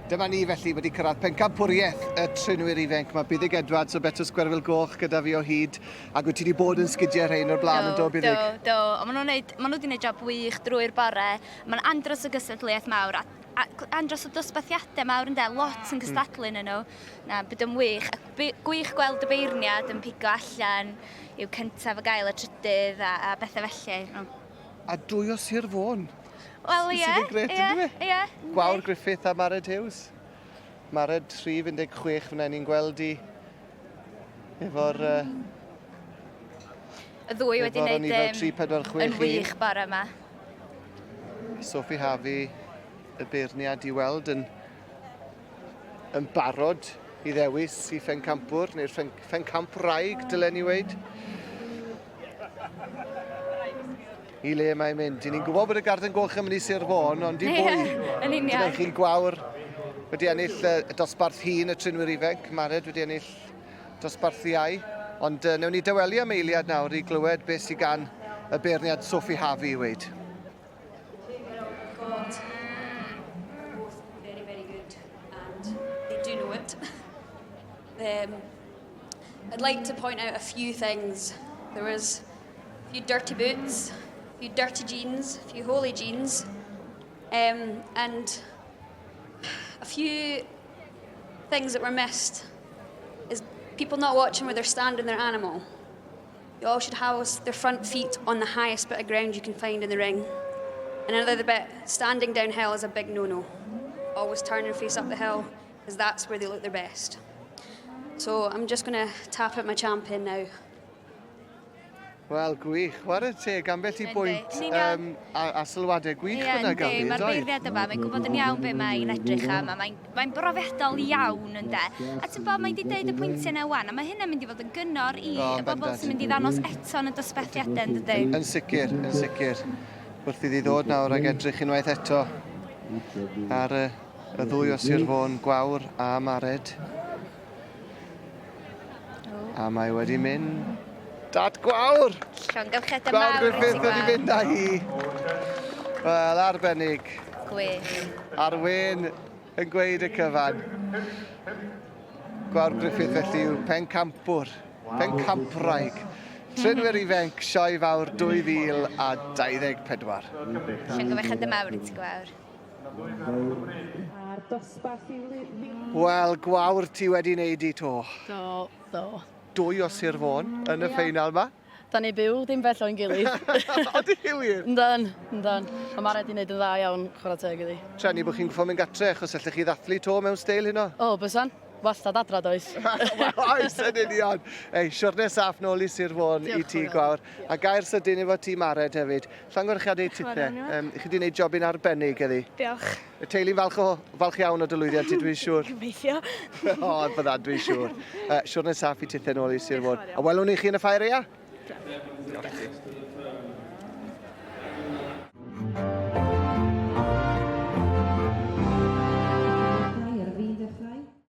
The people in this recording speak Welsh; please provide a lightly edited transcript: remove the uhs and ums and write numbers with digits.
Dyma ni felly wedi cyrraedd pencampwriaeth y trinwyr ifanc. Mae Buddug Edwards o Betws Gwerfyl Goch gyda fi o hyd, ac wyt ti wedi bod yn sgidiau rhain o'r blaen yn do, Buddug? Do, do. Ond maen nhw'n neud, maen nhw wedi gwneud job wych drwy'r bore. Mae'n andros o gystadleuaeth mawr, a, a andros o dosbarthiadau mawr ynde, lot yn cystadlu yn nhw. Na, bydd yn wych. A gwych gweld y beirniad yn pigo allan i'w cyntaf a gael y trydydd a, a bethau felly. No. A dwy o Sir Fôn. Wel ie. Sydd yn grêt, ie, yndyw e? Ie. Gwawr Griffith a Mared Hughes. Mared rhif 16 fyna ni'n gweld i efo'r... Uh, y ddwy wedi gwneud um, 3, 4, 6, yn wych bore yma. Sophie Harvey, y beirniad i weld yn, yn barod i ddewis i phencampwr, neu'r ffen, phencampwraig, dylen ni weid. I le mae'n mynd. Ni'n gwybod bod y Garden Goch yn mynd i Sir Fôn, ond i bwy? Yn union. Dyna chi'n gwawr wedi ennill y dosbarth hŷn y trinwyr ifanc, Mared wedi ennill dosbarth iau. Ond uh, newn ni dawelu am eiliad nawr i glywed beth sydd gan y beirniad Sophie Harvey i weud. God, both very, very good, and they do know it. um, I'd like to point out a few things. There was a few dirty boots, a few dirty jeans, a few holy jeans, um, and a few things that were missed is people not watching where they're standing their animal. You all should house their front feet on the highest bit of ground you can find in the ring. And another bit, standing downhill is a big no-no. Always turn and face up the hill, because that's where they look their best. So I'm just going to tap out my champion now. Wel, gwych. Chwarae teg, ambell i bwynt um, a, a sylwadau gwych Ie, fyna, yndi, Gabi, mae'r beirniad yma, mae'n gwybod yn iawn be mae'n edrych am, a mae'n mae brofiadol iawn, ynde. A ti'n bod, mae'n di deud y pwyntiau yna wan, a mae hynna'n mynd i fod yn gyngor i O, y bobl bendant. sy'n mynd i ddangos eto yn y dosbarthiadau, yn dydy? Yn sicr, yn sicr. Wrth iddi ddod nawr ag edrych unwaith eto ar y, y ddwy o Sir Fôn, Gwawr a Mared. A mae wedi mynd dat Gwawr! Llongyfarchiadau Gwawr mawr i ti, Griffith wedi Gwawr. mynd â hi. Wel, arbennig. Gwych. A'r wên yn gweud y cyfan. Gwawr Griffith felly yw pencampwr, pencampwraig. Trinwyr ifanc Sioe Fawr 2024. Llongyfarchiadau mawr i ti, Gwawr. A'r dosbarth i Wel, Gwawr, ti wedi neud i to. Do, do. Dwy o Sir Fôn yn y ffeinal ma. Da ni byw dim bell o'n gilydd. Odi chi wir? Yndan, yndan. Mae Mared 'di neud yn dda iawn, chwarae teg iddi. Trueni bod chi'n gwfo mynd gatre, achos allech chi ddathlu to mewn steil heno. O, bysan. Wastad adra, does? Wel, oes, yn union. Ei, siwrne saff nôl i Sir Fôn i ti, Gwawr. A gair sydyn efo ti, Mared, hefyd. Llongyfarchiadau i tithe. Um, chi wedi gwneud jobyn arbennig heddi. Diolch. Y teulu'n falch, o, falch iawn o dy lwyddiant ti, dwi'n siŵr. Gobeithio. o, bydda, dwi'n siŵr. Uh, siwrne saff i tithe nôl i Sir Fôn. A welwn ni chi yn y ffair, ia? Diolch.